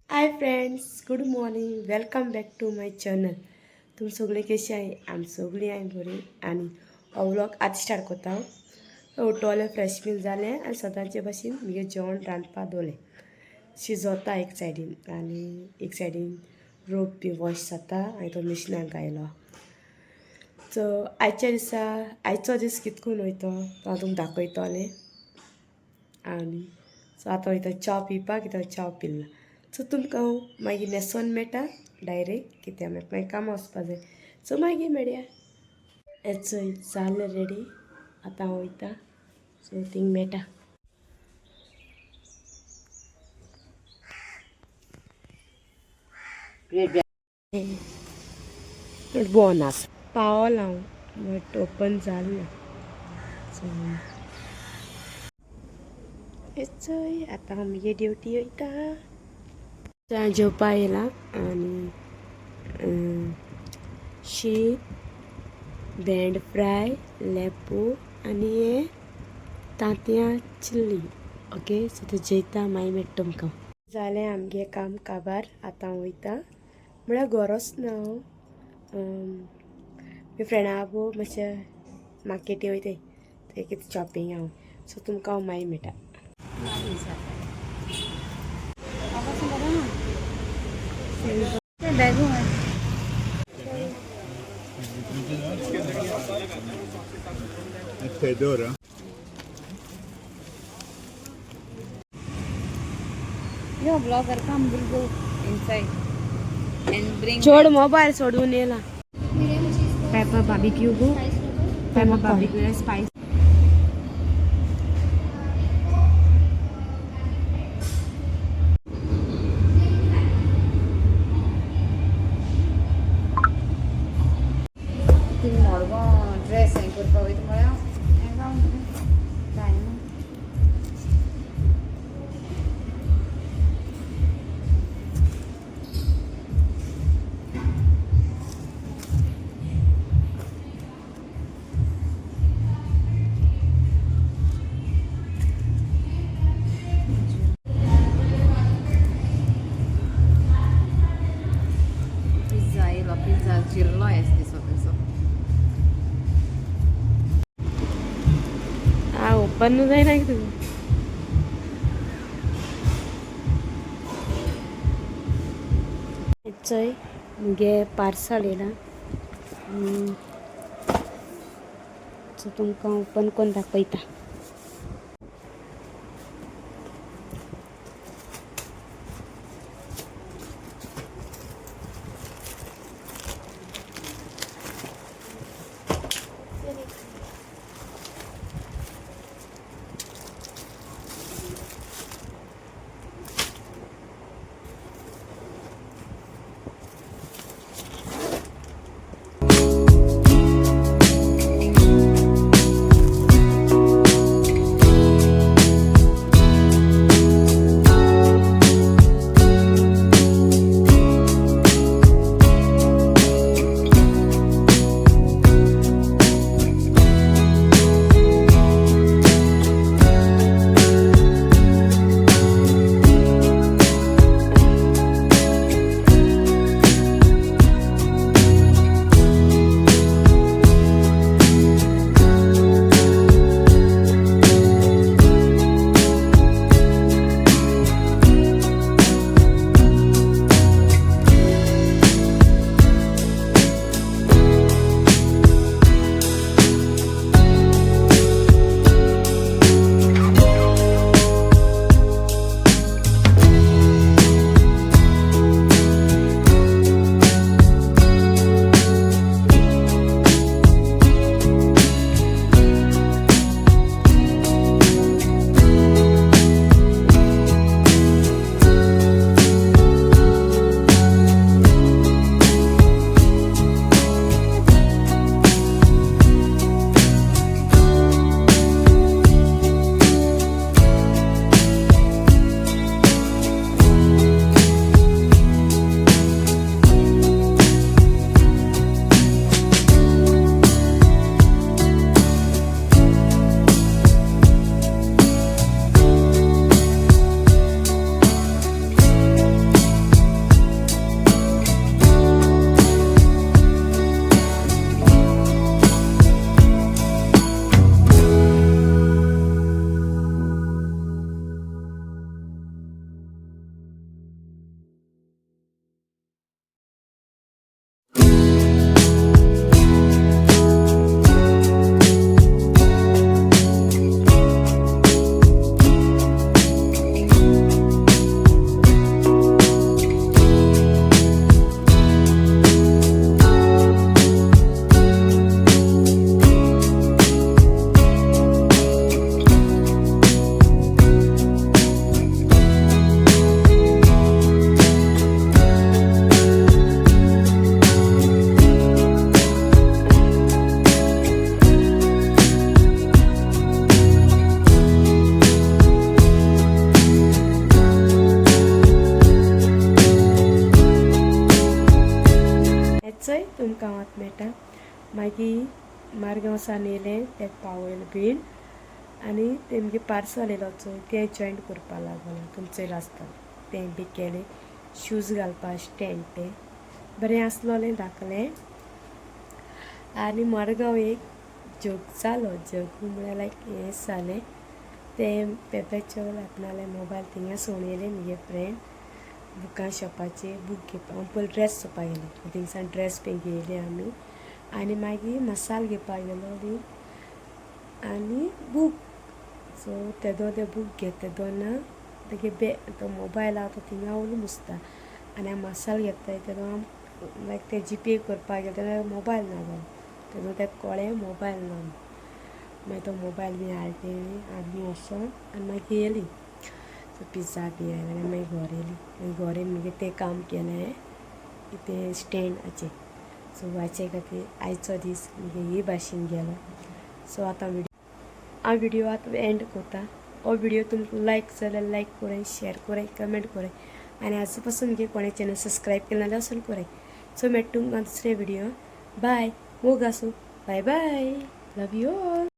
Hi friends, good morning, welcome back to my channel. तुमी सगळीं कशी आहाय? आमी सगळीं आहाय बरी. आनी हो व्लॉग आतां स्टार्ट करता हांव. उठोलें, फ्रेश बीन जालें आनी सदांचे भाशेन मुगे जेवण रांदपा दवरलें. शिजोता एक सायडीन आनी एक सायडीन रोप बी वॉश जाता आनी तो मिशिनाक घायलो. सो आयच्या दिसा आयचो दीस कितकून वयतो तो हांव तुमकां दाखयतलें. आनी सो आतां वयता च्या पिवपाक, कित्याक च्या पिला. सो तुमकां हांव मागीर न्हेसोन मेळटा डायरेक्ट, कित्याक मागीर कामां वचपा जाय. सो मागीर मेळया. हें चोय जालें रेडी, आतां हांव वयता. सो थिंग मेळटा. बोन आसा पावल हांव, बट ओपन जालें ना. सो हें चोय आतां हांव मुगे ड्युटी वयता. हांव जेवपा येयलां आनी शीत, भेंड फ्राय, लेपो आनी हें तांतयां चिल्ली. ओके, सो तें जेयता, मागीर मेळटा तुमकां. जालें आमगे काम काबार, आतां हांव वयता. म्हळ्यार घरोच ना हांव, म्हगे फ्रेंडा बो मातशें मार्केटी वयताय, थंय कितें शॉपिंग हांव. सो तुमकां हांव मागीर मेळटा. Fedora. Yo, vlogger, come, we'll go inside and bring. चोड मोबायल सोडून येयला. Pepper barbecue go, pepper barbecue spice. Thing Madgaon dress हें करपाक वयता म्हळ्यार हें गांव जायना. पिझ्झा येयलो, पिझ्झा जिरलो येस दिसो तसो. आ ओपन जायना कितें? चोय मुगे पार्सल येयलां. सो तुमकां ओपन करून दाखयता. तुमकां हांव आतां मेळटा. मागीर मारगांव सान येयलें तेका पावयलें बीन आनी तेमगे पार्सल येयलो चोय तें जॉयंट करपा लागलो. तुमचो चोयलां आसतलें तें बी केलें. शूज घालपा स्टँड तें बरें आसलोलें दाखलें. आनी मडगांव एक जोक जालो. जोक म्हळ्यार लायक हें जालें तें पेपेचो आपणाले मोबायल थिंगा सोडून येयलें मुगे फ्रेंड बुकां शॉपाचेर बूक घेवपा. हांव पयलीं ड्रेस चोवपा गेलें, थिंगसान ड्रेस बी घेयले आमी आनी मागीर मसाल घेवपा गेलो बी आनी बूक. सो तेदो ते बूक घेत तेदोना तेगे बॅ तो मोबायल आहा तो थिंगा उरलो मुसता आनी हांव मसाल घेताय तेदो हांव लायक ते जीपे करपाक गेले तेन्ना मोबायल ना जालो. तेदो तेका कळ्ळें मोबायल ना. मागीर तो मोबायल बी हाडले तेणी आमी वचोन आनी मागीर येयली. सो पिझ्झा बी आयले आनी मागीर घर येयली. मागीर घर येवन मागीर तें काम केलें तें स्टँडाचें. सो हाचे खातीर आयचो दीस मुगे ही भाशेन गेलो. सो आतां व्हिडियो हांव व्हिडियो आतां एंड करता. हो व्हिडियो तुमकां लायक जाल्यार लायक कराय, शेअर कराय, कमेंट कराय आनी आजू पासून मुगे कोणें चॅनल सबस्क्रायब केलें जाल्यार वचून कराय. सो मेळटा तुमकां दुसरे व्हिडियो. बाय, मोग आसूं, bye bye, love you all.